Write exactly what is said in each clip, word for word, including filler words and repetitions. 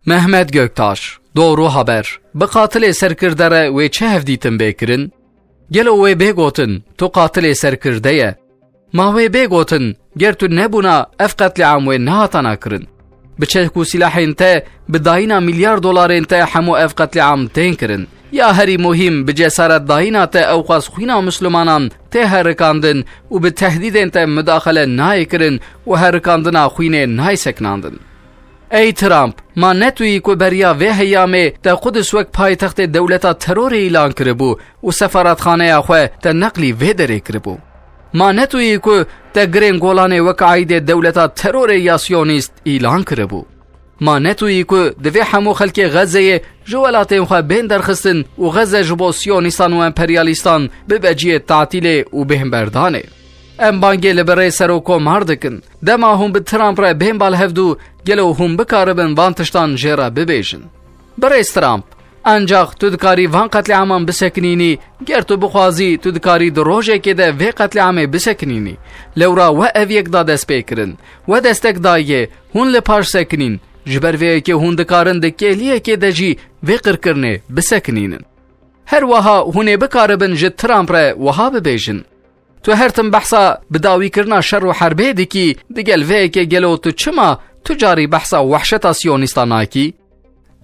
Mehmet Göktaş, Doğru Haber, bi qatilê serkirde re wê çi hevdîtin bê kirin? Gelo wê bê gotin, tu qatilê serkirde ye? Ma wê bê gotin, ger tu nebûna, ev qetlîam wê nehatana kirin? Bi çek û silahên te, bi dayîna milyar dolarên te hemû ev qetlîam tên kirin. Ya herî muhîm, bi cesaret dayîna te ewqas xwîna Mislimanan tê herikandin û bi tehdîdên te mudaxele nayê kirin û herikandina xwînê nayê sekinandin. Ey Trump, ma ne tu yî ku beriya vê heyamê te Qudus wek paytextê dewleta terorê îlan kiribû û sefaretxaneya xwe te neqlî vê derê kiribû? Ma ne tu yî ku te girên Golanê wek aîdê dewleta terorê ya Siyonîst îlan kiribû? Ma ne tu yî ku divê hemû xelkê Xezeyê ji welatên xwe bên derxistin û Xeze ji bo Siyonîstan û emperyalîstan bibe cihê tatîlê û bêhnberdanê? Em bangê li birê serokkomar dikin. Dema hûn bi Trump re bên balhevdû, gelo hûn bikaribin van tiştan jê re bibêjin? Birêz Trump, ancax tu dikarî van qetlîaman bisekinînî, ger tu bixwazî, tu dikarî di rojekê de vê qetlîamê bisekinînî. Lewra we ev yek da destpêkirin. We destek daye, hûn li paş sekinîn. Ji ber vê yekê hûn dikarin di kêliyekê de jî vê qirkirinê bisekinînin. Her wiha hûn ê bikaribin ji Trump re wiha bibêjin: Tu her tim behsa bidawîkirina şer û herbê dikî, digel vê yekê gelo tu çima tu carî behsa wehşeta Siyonîsta nakî?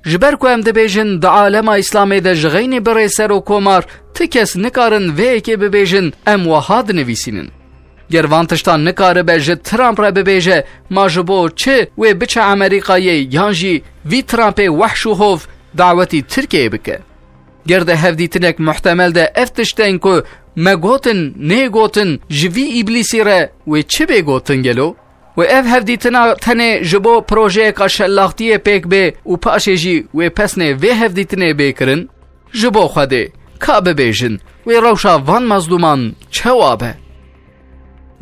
Ji ber ku em dibêjin di alema Îslamê de ji xeynî birê serokkomar ti kes nikarin vê yekê bibêjin, em wiha dinivîsînin: Ger van tiştan nikaribe ji Trump re bibêje, ma ji bo çi wê biçe Amerîkayê yan jî vî Trumpê wehş û hov dawetî Tirkiyeyê bike? Ger di hevdîtinek muhtemel de ev tişt tên ku me gotin, nê gotin, ji vî îblîsî re wê çi bê gotin gelo? Wê ev hevdîtina tenê ji bo projeyeka şelaxtiyê pêk bê û paşê jî wê pesnê vê hevdîtinê bê kirin? Ji bo Xwedê, ka bibêjin, wê rewşa van mezlûman çawa be?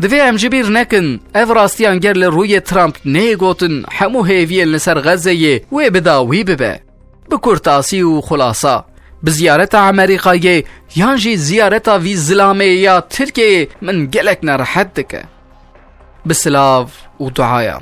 Divê em ji bîr nekin, ev rastiyan ger li rûyê Trump neyê gotin, hemû hêviyên li ser Xezeyê wê bi dawî bibe. Bi kurtasî û xulasa, bi ziyareta Amerîkayê yan jî ziyareta vî zilamê ya Tirkiyeyê min gelek nerehet dike. Bi silav û duayan.